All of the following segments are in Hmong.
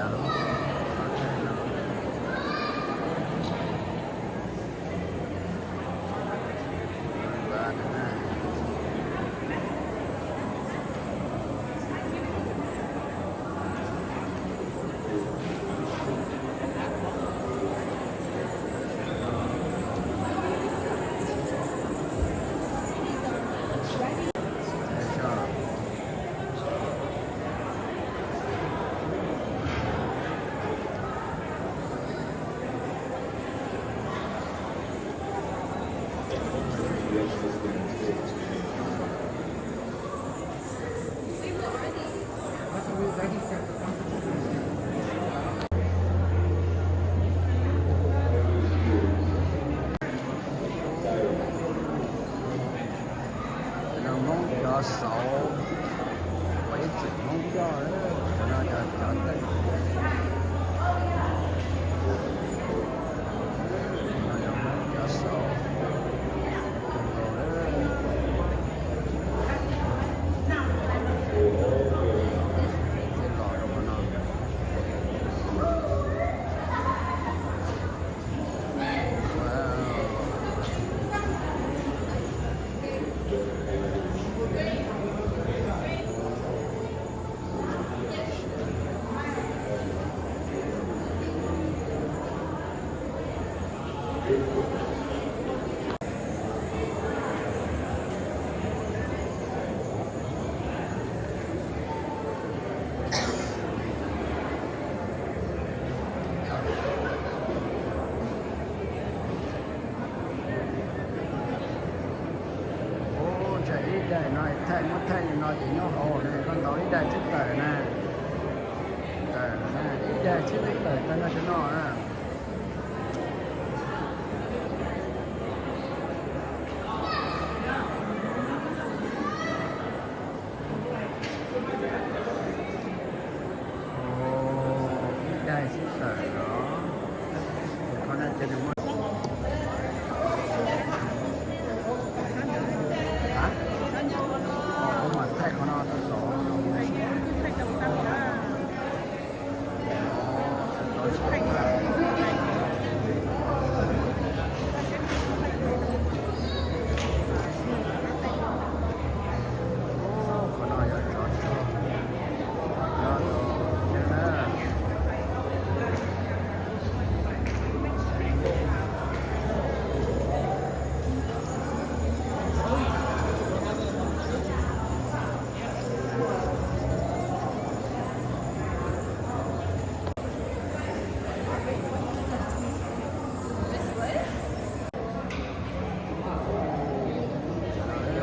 Cov no Hmoob cov xauv, ua ib txwm Hmoob coj, cov no yog cov teej, no yog Hmoob cov xauv. Los rau qhov no. Ub, tsam ib daim no thaij, muab thaij li no ces nyob hauv ne, koj ntaus ib daim tsheb tawm na. Tawm na, ib daim tsheb tawm tawm no tawm no na. Ib daim tsheb tawm no. Qhov no ces nws muaj, kuv mam thaij qhov no rau saud. Qhov no yog tsov rog, tsov rog na.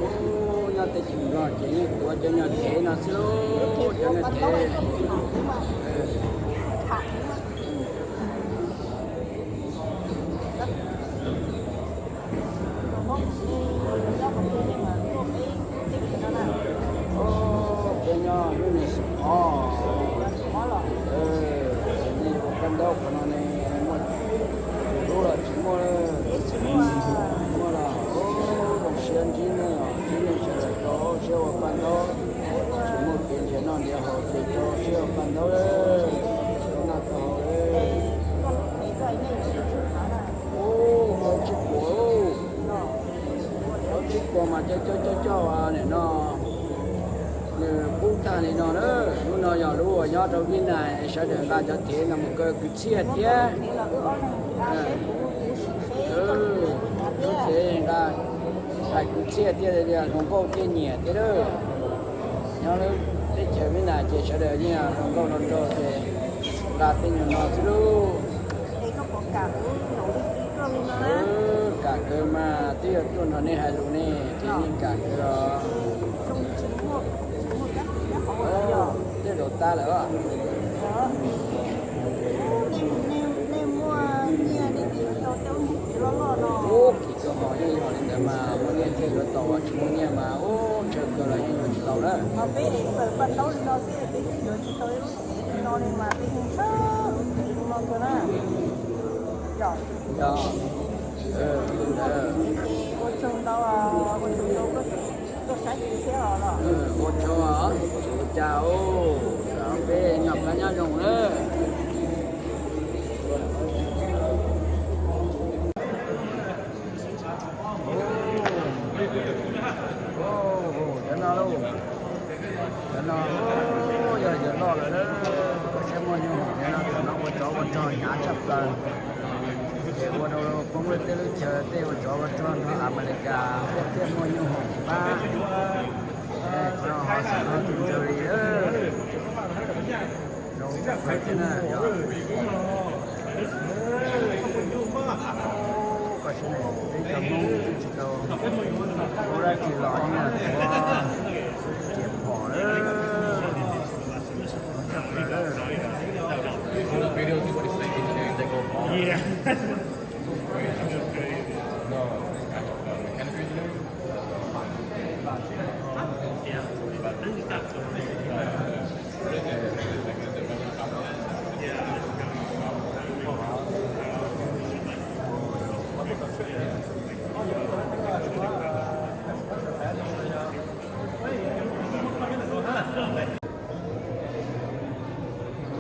Ub, nyob teb chaws Nplog ces yeej tuav cov nyuag kev no xwb lauj, cov nyuag kev. Peb nyob lub niag xeem Hmoob, nej ua paj ntaub qhov no ne, muaj tus hlub los tsis muaj, tsis muaj los zoo siab ntsib nej, ntsib nej sawv daws rau siab ua paj ntaub, tsis muaj kev nrhiav noj nrhiav haus ces rau siab ua paj ntaub, noj tau haus. Ub, tsis pom, tsis pom mas cov coj coj coj nim no nws pub tag li no na. Lub no yog lub uas nyob rau Vib Nais, sawv daws nqa cov thev no mus kaw kwv txhiaj thiab. Lub thev nqa hais kwv txhiaj thiab, hluas nkauj thiaj nyiam thiab lawm. Nyob teb chaws Vib Nais ces sawv daws yeej hluas nkauj hluas nraug ces nqa tej nyuag no xwb lauj. Kam Mas twb yog tuaj nrog nej hais lus ne, ces nej kam kawg los. Tej zaum tag lawm. Ub, kis koj hos yeej yog li ntawd mas muaj nyiaj thiaj yuav tau, tsis muaj nyiaj mas ub, ntshaw kawg los yeej yuav tsis tau na. Yog, ua tsaug, ua cas, peb noj qab nyob zoo na. Cov no lauj, cov no yog yawg loj lawm, siab muaj nyob hauv no, thaum no ua tsov ua rog hnyav tshaj plaws. Ces ua rau poob lawv tej lub chaw, tej ua tsov ua rog nrog Amelikas thiaj muaj nyob hauv pab. Qhov no ho xyov no tus ntsws li zoo tshaj plaws thiab na yog. Koj saib ne, peb cov Hmoob twb tsis tau ua dab tsi los yeej tuav riam phom lawm.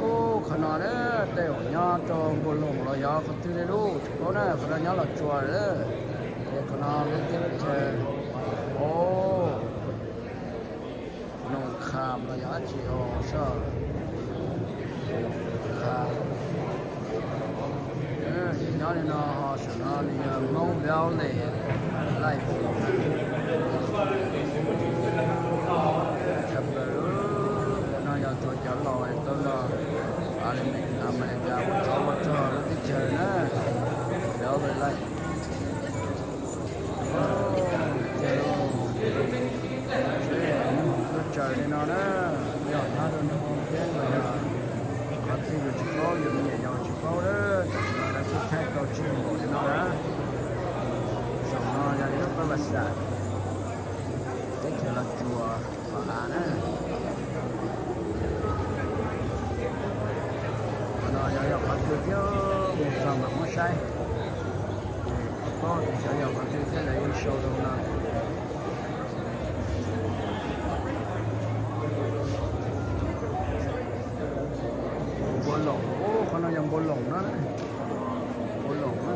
Ub, qhov no na, tej zaum nyob rau Npua Loos los yog qhov twg li lauj, tsis paub na, qhov no nyob Los Tsuas lawm. Ces qhov no lub teb lub chaw, o, Noo Kham los yog dab tsi os, Noo Kham. Nyob li no ho saum no nws yog Hmoob Valley Life. Tshaj plaws, no yog tsuas cov laus tau los Amelikas ua tsov ua rog lub teb chaws na, Valley Life. Ces lub tsaws li no na, yog nyob rau nroog Hmoob thiab los yog qhov twg yus tsis paub, yus me nyuam yaus tsis paub na, tam sim no lawv kuj thaij tau tsij npaum li no na. Saum no yog ib lub pab vaj xam teb chaws Los Tsuas los av na. Qhov no yog, yog qhov twg thiab, mus txog mam muab saib. Tsis paub tias xyov yog qhov twg thiab, lawv yeej sau rau no. Npua Loos, qhov no yog Npua Loos na, Npua Loos na.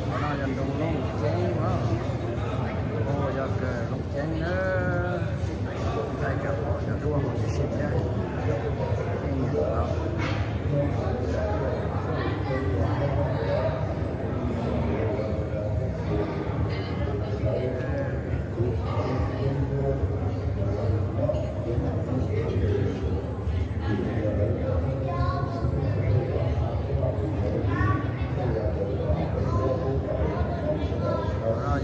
Qhov no yog nroog Looj Ceeb, yog kawg Looj Ceeb na. Thaij kom pom cov duab hauv tib si thiab. Yeej nyiam lawm.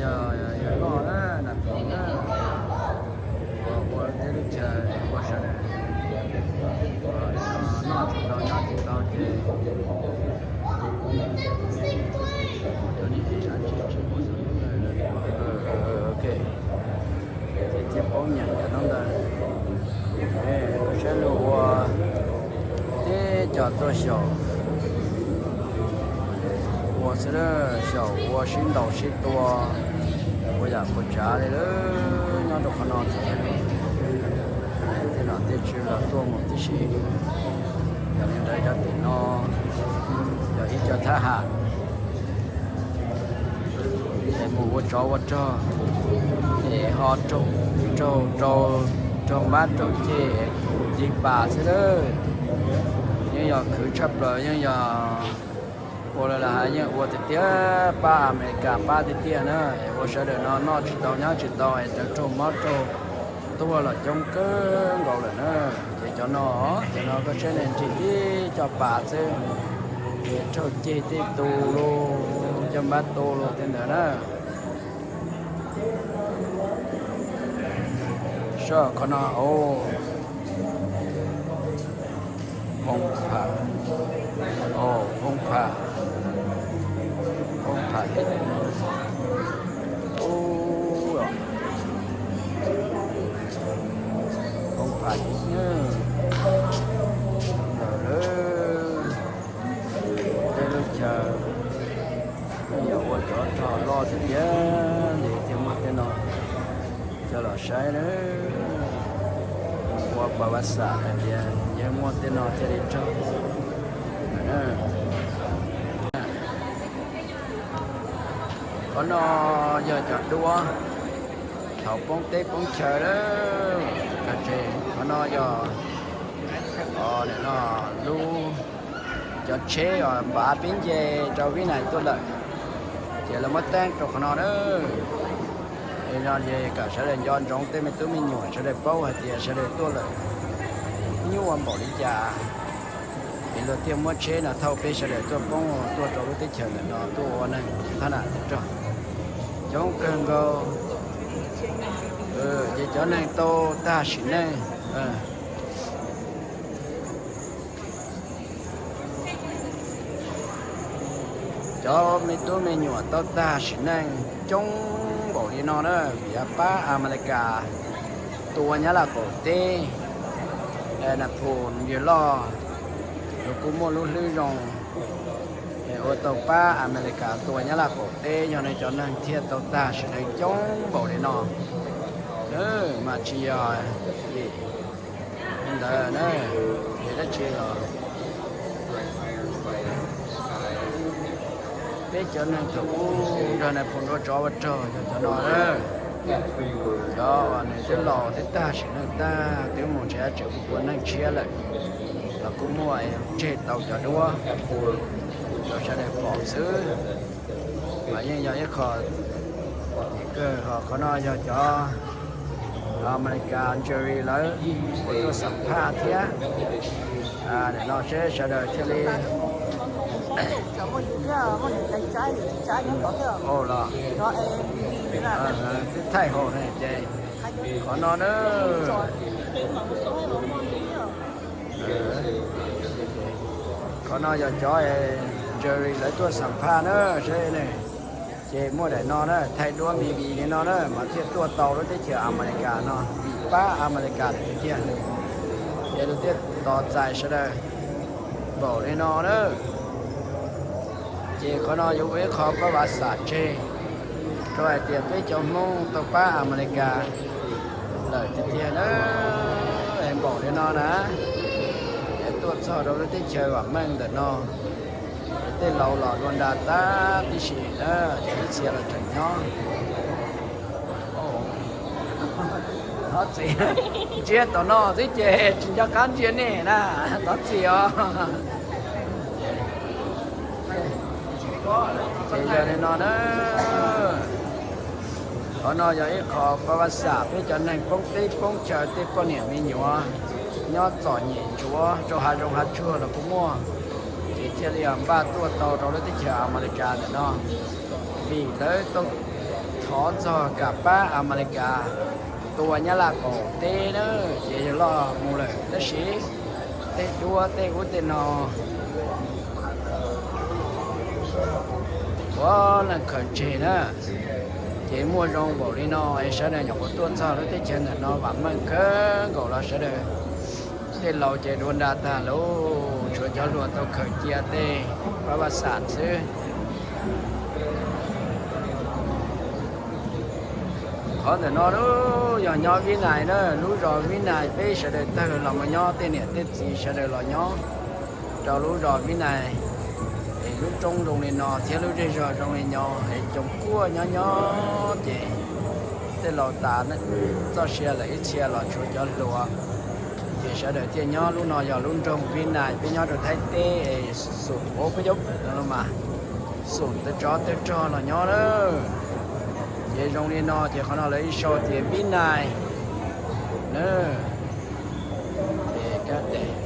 Yog, yog loj na, nam txiv na, ua, ua teb lub chaw ua sawv daws noj tsis tau nyob tsis tau ces ok. Ces thiaj paub nyeem cov no ntawd. Koj saib luag ua teb cov Tuaj xyaum ua xwb, xyaum ua sib ntaus sib tua, ua yam ua tsav li lawm. Nyob rau qhov no ces tej nom tej tswv los tuaj mus tib si. Yog li ntawd cov tim no yog ib co thab ham es mus ua tsov ua rog, es ho raug, raug, raug mab raug ceg, tiv pas xwb lawm. Yeej yog khwv tshaj plaws, yeej yog ua li lawv hais, yeej ua tiag tiag, pab Amelikas pab tiag tiag na. Es ua sawv daws no noj tsis tau nyob tsis tau es raug mob raug tuag los coob kawg nkaus lawm na. Ces cov no, cov no koj saib ne, nrig tib co pas xwb, ces raug ceg tej tus los, cov npab tu los tej ntawd na. Saib qhov no, o, phooj pha, o, phooj pha, phooj pha, u, phooj pha, ntawm lawv tej lub chaw, yog ua tsov rog loj tiag tiag li thiaj muaj tej no coj los saib na. Ua pa vaj xam hais tias yeej muaj tej no thiaj li raug. Qhov no yog cov duab thaum poob teb poob chaw lawm. Qhov no yog, o, no lub, cov tsheb uas npav peb nce rau Vib Nais tuaj lawm, ces lawv muab teeb rau qhov no na. Es no ces kom sawv daws nco ntsoov, tej me tub me nyuam sawv daws paub hais tias sawv daws tuaj lawm nyuaj npaum li cas, es luag thiaj muab tsheb no thauj peb sawv daws tuaj poob tuaj rau lub teb chaws ntawm no tuaj ua neeg thab nam rog coob kawg nkaus. Ces cov neeg tau tag sim neej, cov me tub me nyuam tau tag sim neej coob npaum li no na, vim pab Amelikas tua Nyab Laj qaum teb. Nas Phus yawg loj los kuj muaj lub hlwb zoo, es ua tau pab Amelikas tua Nyab Laj qaum teb, yog li cov neeg thiaj tau tag sim neej coob npaum li no. Mas tsis yog vim li ntawd na, vim dab tsi los peb cov neeg thaum ub nrog Nas Phus ua tsov ua rog yog cov no na. Cov uas nws twb laus twb tag sim neej tag twb mus nrhiav tseem ua neej tshiab lawm los kuj muaj, tseg tau cov duab rau sawv daws pom xwb. Mas yeej yog ib qho kawg. Ho qhov no yog cov Amelikas jury lawv tuaj xam phaj thiab. Nim no seb sawv daws thiaj li, o, los twb thaij hauv ne ces qhov no na. Qhov no yog cov jury lawv tuaj xam phaj na, seb ne. Ces muaj daim no na, thaij duab me vim li no na mas thiaj tuaj tau lub teb chaws Amelikas no, vim pab Amelikas lawm tiag tiag. Ces lawv thiaj tos txais sawv daws npaum li no na. Ces qhov no yuav ua ib qho pab vav xam tseg rau hais tias peb cov Hmoob tau pab Amelikas lawm tiag tiag na. Es npaum li no na, es tuaj txog rau lub teb chaws vam meej ntawm no, tej laus los dua nra tag tib si na, ces ib txhia los tseem nyob. Thov txim, ntsiab tom no xwb ces tsis nco qab ntsia nej na, thov txim os. Ces yog li no na, qhov no yog ib qho pab vaj xam peb cov neeg poob teb poob chaw, tej poj niam me nyuam nyob txom nyem ntsuav rau hav zoov hav tsuag los kuj muaj, ces thiaj li npaj tuaj tau rau lub teb chaws Amelikas ntawm no, vim lawv tau thov txog kam pab Amelikas tua Nyab Laj qaum teb na, ces yawg loj mus lawm tab sis tej duab tej ub tej no ua neeg khaws tseg na. Ces muaj zoo npaum li no es sawv daws nyuam qhuav tuaj txog lub teb chaws ntawm no vam meej kawg nkaus los sawv daws Tej laus ces dua nra tag lauj, tshuav cov hluas tau khaws cia tej pab vaj xam xwb. Qhov ntawm no yog nyob Vib Nais na, lub zos Vib Nais, peb sawv daws tawg los mus nyob, tej niam tej txiv sawv daws los nyob rau lub zos Vib Nais. Es lub roob zoo li no thiab lub zej zog zoo li no es coom kuaj nyob nyob ces tej laus tas txoj sia lawm ib txhia los tshuav cov hluas. Ces sawv daws thiaj nyob. Lub no yog lub nroog Vib Nais, peb nyob rau Thaib teb es xum pab peb caub no los mas xum tawv tsov tawv rog los nyob na. Ces zoo li no ces qhov no lawv ib sau tias Vib Nais na. Ces kab tes